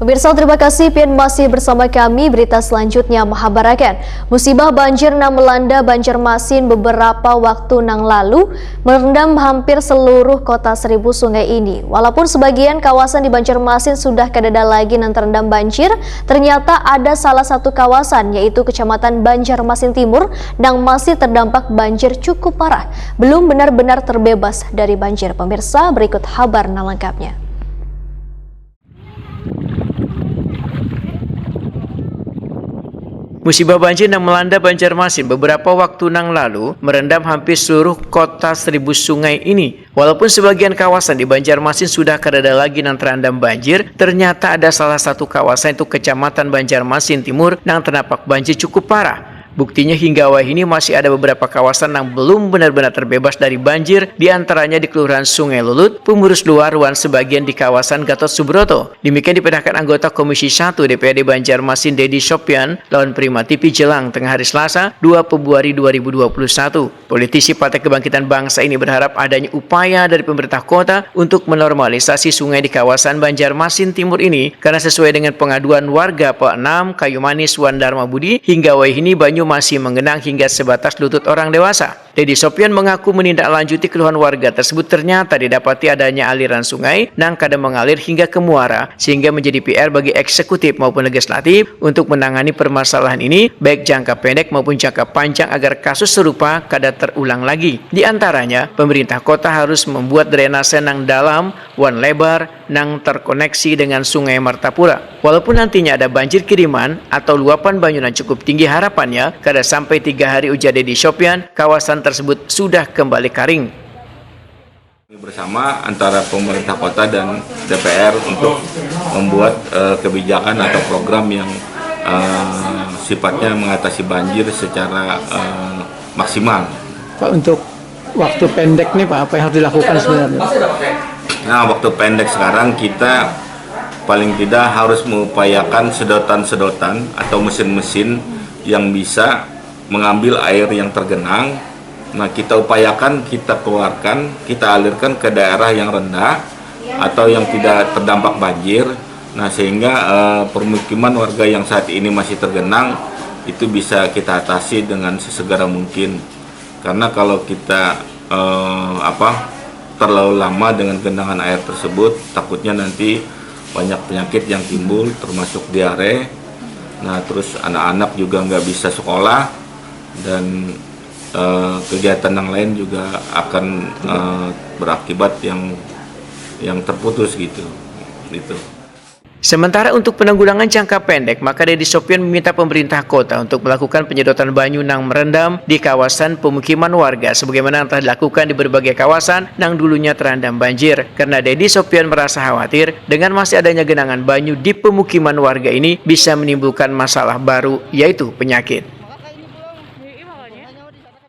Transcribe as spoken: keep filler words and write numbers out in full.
Pemirsa, terima kasih pian masih bersama kami. Berita selanjutnya mahabarakan, musibah banjir nang melanda Banjarmasin beberapa waktu nang lalu merendam hampir seluruh kota Seribu Sungai ini. Walaupun sebagian kawasan di Banjarmasin sudah kadada lagi nang terendam banjir, ternyata ada salah satu kawasan, yaitu Kecamatan Banjarmasin Timur, nang masih terdampak banjir cukup parah, belum benar-benar terbebas dari banjir. Pemirsa, berikut habar nang lengkapnya. Musibah banjir yang melanda Banjarmasin beberapa waktu nang lalu merendam hampir seluruh kota Seribu Sungai ini. Walaupun sebagian kawasan di Banjarmasin sudah kadada lagi nang terendam banjir, ternyata ada salah satu kawasan, itu Kecamatan Banjarmasin Timur, nang terdampak banjir cukup parah. Buktinya, hingga wayah ini masih ada beberapa kawasan yang belum benar-benar terbebas dari banjir, di antaranya di Kelurahan Sungai Lulut, Pemurus Luar, wan sebagian di kawasan Gatot Subroto. Demikian dipindahkan anggota Komisi satu D P R D Banjarmasin, Dedi Sopyan, lawan Prima T V Jelang tengah hari Selasa, dua Februari dua ribu dua puluh satu. Politisi Partai Kebangkitan Bangsa ini berharap adanya upaya dari pemerintah kota untuk menormalisasi sungai di kawasan Banjarmasin Timur ini, karena sesuai dengan pengaduan warga P enam, Kayu Manis, wan Dharma Budi, hingga wayah ini banyu masih menggenang hingga sebatas lutut orang dewasa. Dedi Sopyan mengaku menindaklanjuti keluhan warga tersebut, ternyata didapati adanya aliran sungai nang kada mengalir hingga ke muara, sehingga menjadi P R bagi eksekutif maupun legislatif untuk menangani permasalahan ini, baik jangka pendek maupun jangka panjang, agar kasus serupa kada terulang lagi. Di antaranya, pemerintah kota harus membuat drainase nang dalam wan lebar nang terkoneksi dengan Sungai Martapura. Walaupun nantinya ada banjir kiriman atau luapan banyu nang cukup tinggi, harapannya kada sampai tiga hari, ujar Dedi Sopyan, kawasan tersebut sudah kembali karing. Bersama antara pemerintah kota dan D P R untuk membuat, eh, kebijakan atau program yang, eh, sifatnya mengatasi banjir secara, eh, maksimal. Pak, untuk waktu pendek nih, Pak, apa yang harus dilakukan sebenarnya? Nah, waktu pendek sekarang kita paling tidak harus mengupayakan sedotan-sedotan atau mesin-mesin yang bisa mengambil air yang tergenang. Nah, kita upayakan, kita keluarkan, kita alirkan ke daerah yang rendah atau yang tidak terdampak banjir. Nah, sehingga, eh, permukiman warga yang saat ini masih tergenang itu bisa kita atasi dengan sesegera mungkin. Karena kalau kita, eh, apa, terlalu lama dengan genangan air tersebut, takutnya nanti banyak penyakit yang timbul, termasuk diare. Nah, terus anak-anak juga nggak bisa sekolah, dan, eh, kegiatan yang lain juga akan, eh, berakibat yang, yang terputus gitu. Gitu. Sementara untuk penanggulangan jangka pendek, maka Dedi Sopyan meminta pemerintah kota untuk melakukan penyedotan banyu nang merendam di kawasan pemukiman warga, sebagaimana yang telah dilakukan di berbagai kawasan nang dulunya terendam banjir. Karena Dedi Sopyan merasa khawatir, dengan masih adanya genangan banyu di pemukiman warga ini bisa menimbulkan masalah baru, yaitu penyakit.